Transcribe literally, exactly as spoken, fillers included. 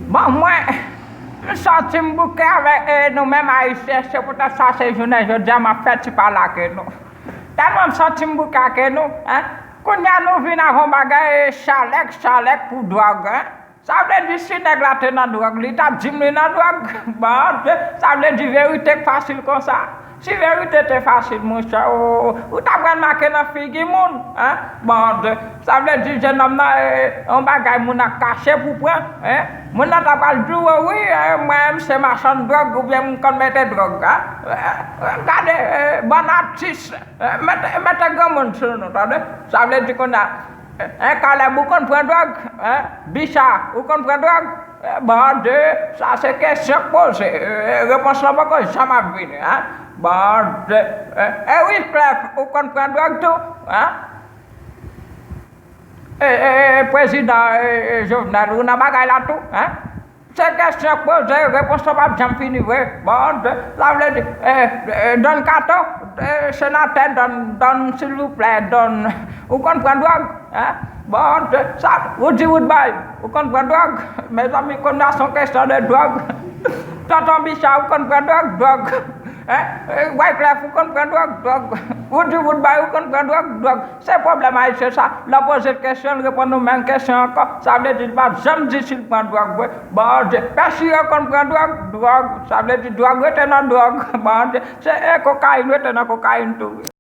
Bon, mwen, m santi m bouke avèk, e, nou menm Ayisyen, se poutèt sa se jounen jodi a m ap fè ti pale ak nou. Tèlman m santi m bouke ak nou, en, kounye a nou vin ak yon bagay, e, chalèk, chalèk pou dwòg, en. Sa vle di si nèg la te nan dwòg, li t ap di m li nan dwòg. Bon, sa vle di verite k fasil konsa. Si verite te fasil, monchè, o, ou ta pral make nan figi moun, en? Bon, de, sa vle di jennonm nan, e, yon bagay moun ap kache pou pran, en? Moun nan ta pral di w, wi, e, mwen, m se machann dwòg oubyen m konn mete dwòg, en? E, e, gade, e, bann atis, e, mete, mete granmoun sou nou, tande? Sa vle di kounye a, e, en, Kalèb, ou konn pran dwòg, en? Bicha, ou konn pran dwòg? E, Bondye, sa se kesyon k poze. E, repons lan poko janm ap vini, en? Bondye. E, e wi, Clef, ou konn pran dwòg tou, en? E, e, e, prezidan, e, e, Jovenel, ou nan bagay la tou, en? Se kesyon k poze, repons lan p ap janm fini vre. Bondye, sa vle di, e, e, Don Kato, e, senatè Don, Don, silvouplè, Don, ou konn pran dwòg? Hein? Bon, sa, Woody Woodboy, ou konn pran dwòg? Mezanmi, kounye a se yon kesyon de dwòg. Tonton Bicha, ou konn pran dwòg? Dwòg. Hein? Eh, Wyclef, ou konn pran dwòg? Dwòg. Woody Woodboy, ou konn pran dwòg? Dwòg. Se pwoblèm ayisyen sa. Lè w poze l kesyon, l reponn ou menm kesyon ankò. Sa vle di, l p ap janm di si l pran dwòg vre. Bondye. Pèsi, ou konn pran dwòg? Dwòg. Sa vle di, dwòg rete nan dwòg. Bondye. Se, eh, kokayin rete nan kokayin tou.